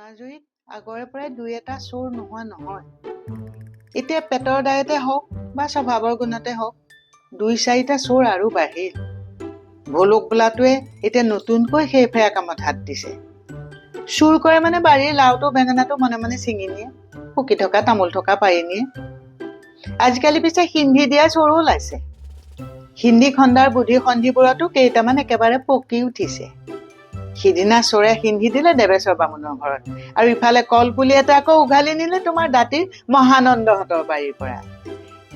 চনাজুৰিত আগৰে পৰাই দুই এটা চোৰ নোহোৱা নহয়। এতিয়া পেটৰ দায়তে হওক বা স্বভাৱৰ গুণতে হওক, দুই চাৰিটা চোৰ আৰু বাঢ়িল। ভোলোক বোলাটোৱে এতিয়া নতুনকৈ সেই ফেৰা কামত হাত দিছে। চুৰ কৰে মানে বাৰীৰ লাওটো বেঙেনাটো মনে মনে ছিঙি নিয়ে, পকি থকা তামোল থকা পাৰি নিয়ে। আজিকালি পিছে সিন্ধি দিয়া চোৰো ওলাইছে। সিন্ধি খন্দাৰ বুদ্ধি সন্ধিবোৰতো কেইটামান একেবাৰে পকি উঠিছে। সিদিনা চোৰে সিন্ধি দিলে দেৱেশ্বৰ বামুণৰ ঘৰত, আৰু ইফালে কলপুলি এটা আকৌ উঘালি নিলে তোমাৰ দাঁতিৰ মহানন্দহঁতৰ বাৰীৰ পৰা।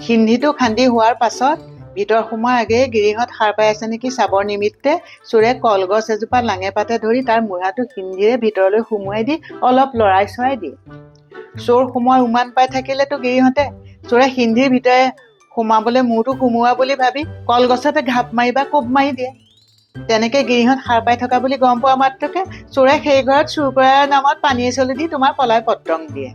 সিন্ধিটো খান্দি হোৱাৰ পাছত ভিতৰ সোমোৱাৰ আগেয়ে গিৰিহঁত সাৰ পাই আছে নেকি চাবৰ নিমিত্তে চোৰে কলগছ এজোপা লাঙে পাতে ধৰি তাৰ মূঢ়াটো সিন্ধিৰে ভিতৰলৈ সুমুৱাই দি অলপ লৰাই চৰাই দিয়ে। চোৰ সোমোৱাৰ উমান পাই থাকিলেতো গিৰিহঁতে চোৰে সিন্ধিৰ ভিতৰে সোমাবলৈ মূৰটো সোমোৱা বুলি ভাবি কলগছতে ঘাপ মাৰি বা কোব মাৰি দিয়ে। তেনেকে গিৰিহঁত সাৰ পাই থকা বুলি গম পোৱা মাত্ৰকে চোৰে সেই ঘৰত চুৰ কৰাৰ নামত পানী এচলি দি তোমাৰ পলাই পত্ৰং দিয়ে।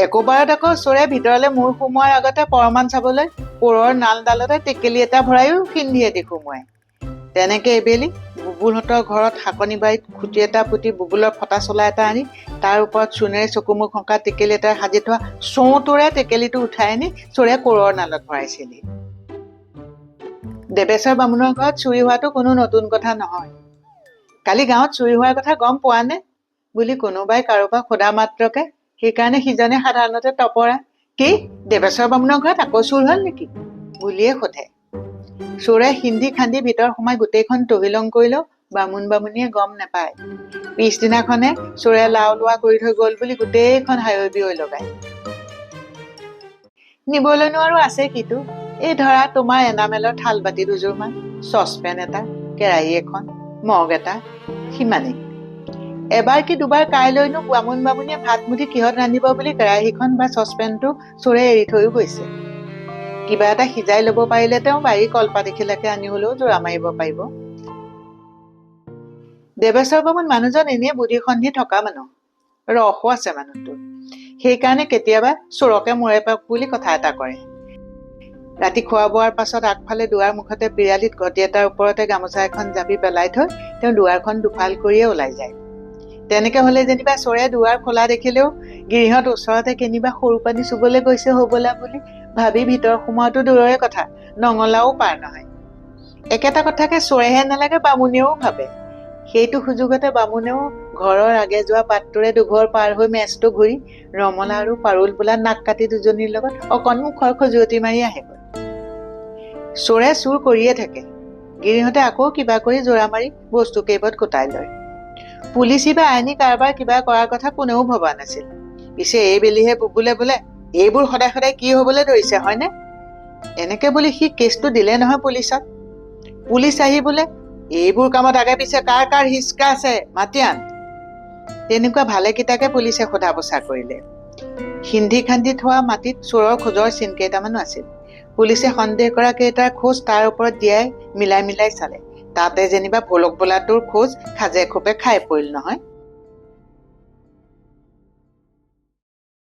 একোবাৰত আকৌ চোৰে ভিতৰলৈ মূৰ সোমোৱাৰ আগতে পৰমাণ চাবলৈ কোৰৰ নালডালতে টেকেলি এটা ভৰাইও সিন্ধিয়ে দি সোমোৱায়। তেনেকে এবেলি বুবুলহঁতৰ ঘৰত শাকনি বাৰীত খুটি এটা পুতি বুবুলৰ ফটা চোলা এটা আনি তাৰ ওপৰত চূণেৰে চকু মুখ শংকা টেকেলি এটা সাজি থোৱা চৌটোৰে টেকেলিটো উঠাই আনি চোৰে কোৰৰ নালত ভৰাইছিলহি। দেৱেশ্বৰ বামুণৰ ঘৰত চুৰি হোৱাটো কোনো নতুন কথা নহয়। কালি গাঁৱত চুৰি হোৱাৰ কথা গম পোৱা নে বুলি কোনোবাই কাৰোবাক সোধা মাত্ৰকে সেইকাৰণে সিজনে সাধাৰণতে টপৰা কি দেৱেশ্বৰ বামুণৰ ঘৰত আকৌ চুৰ হ'ল নেকি বুলিয়ে সোধে। চোৰে সিন্ধি খান্দি ভিতৰ সোমাই গোটেইখন তহিলং কৰিলেও বামুণ বামুণীয়ে গম নাপায়। পিছদিনাখনে চোৰে লাও লোৱা কৰি থৈ গ'ল বুলি গোটেইখন হায়ৈ বিয়ৈ লগায়। নিবলৈনো আৰু আছে কিটো? এই ধৰা তোমাৰ এনামেলৰ থাল বাতি দুযোৰমান, চচপেন এটা, কেৰাহী এখন, মগ এটা, সিমানেই। এবাৰ কি দুবাৰ কাইলৈনো বামুণ বামুণীয়ে ভাত মুঠি কিহত ৰান্ধিব বুলি কেৰাহীখন বা চচপেনটো চোৰে এৰি থৈও গৈছে। কিবা এটা সিজাই ল'ব পাৰিলে তেওঁ বাৰীৰ কলপাত এখিলাকে আনি হ'লেও জোৰা মাৰিব পাৰিব। দেৱেশ্বৰ বামুণ মানুহজন এনেই বুদ্ধি সন্ধি থকা মানুহ, ৰসো আছে মানুহটোৰ। সেইকাৰণে কেতিয়াবা চোৰকে মূৰে পাক বুলি কথা এটা কৰে। ৰাতি খোৱা বোৱাৰ পাছত আগফালে দুৱাৰ মুখতে পিৰালিত ঘটি এটাৰ ওপৰতে গামোচা এখন জাপি পেলাই থৈ তেওঁ দুৱাৰখন দুফাল কৰিয়ে ওলাই যায়। তেনেকে হলে যেনিবা চোৰে দুৱাৰ খোলা দেখিলেও গিৰিহঁত ওচৰতে কেনিবা সৰু পানী চুবলৈ গৈছে হ'বলা বুলি ভাবি ভিতৰ সোমোৱাটো দূৰৰে কথা, নঙলাও পাৰ নহয়। একেটা কথাকে চোৰেহে নালাগে বামুণেও ভাবে। সেইটো সুযোগতে বামুণেও ঘৰৰ আগে যোৱা বাটটোৰে দুঘৰ পাৰ হৈ মেজটো ঘূৰি ৰমলা আৰু পাৰুল বোলা নাক কাটি দুজনীৰ লগত অকণ মুখৰ খজুৱতি মাৰি আহেগৈ। চোৰে চুৰ কৰিয়ে থাকে, গিৰিহঁতে আকৌ কিবা কৰি জোৰা মাৰি বস্তু কেইপদ গোটাই লয়। পুলিচী বা আইনী কাৰবাৰ কিবা কৰাৰ কথা কোনেও ভবা নাছিল। পিছে এইবেলিহে বুবুলে বোলে এইবোৰ সদায় সদায় কি হবলৈ ধৰিছে হয়নে? এনেকে বুলি সি কেছটো দিলে নহয় পুলিচত। পুলিচ আহি বোলে এইবোৰ কামত আগে পিছে কাৰ কাৰ হিচকা আছে মাতি আন। তেনেকুৱা ভালেকেইটাকে পুলিচে সোধা পোছা কৰিলে। সিন্ধি খান্দি থোৱা মাটিত চোৰৰ খোজৰ চিন কেইটামানো আছিল। পুলিচে সন্দেহ কৰা কেইটাৰ খোজ তাৰ ওপৰত দিয়াই মিলাই মিলাই চালে। তাতে যেনিবা ভোলক বোলাটোৰ খোজ খাজে খোপে খাই পৰিল নহয়।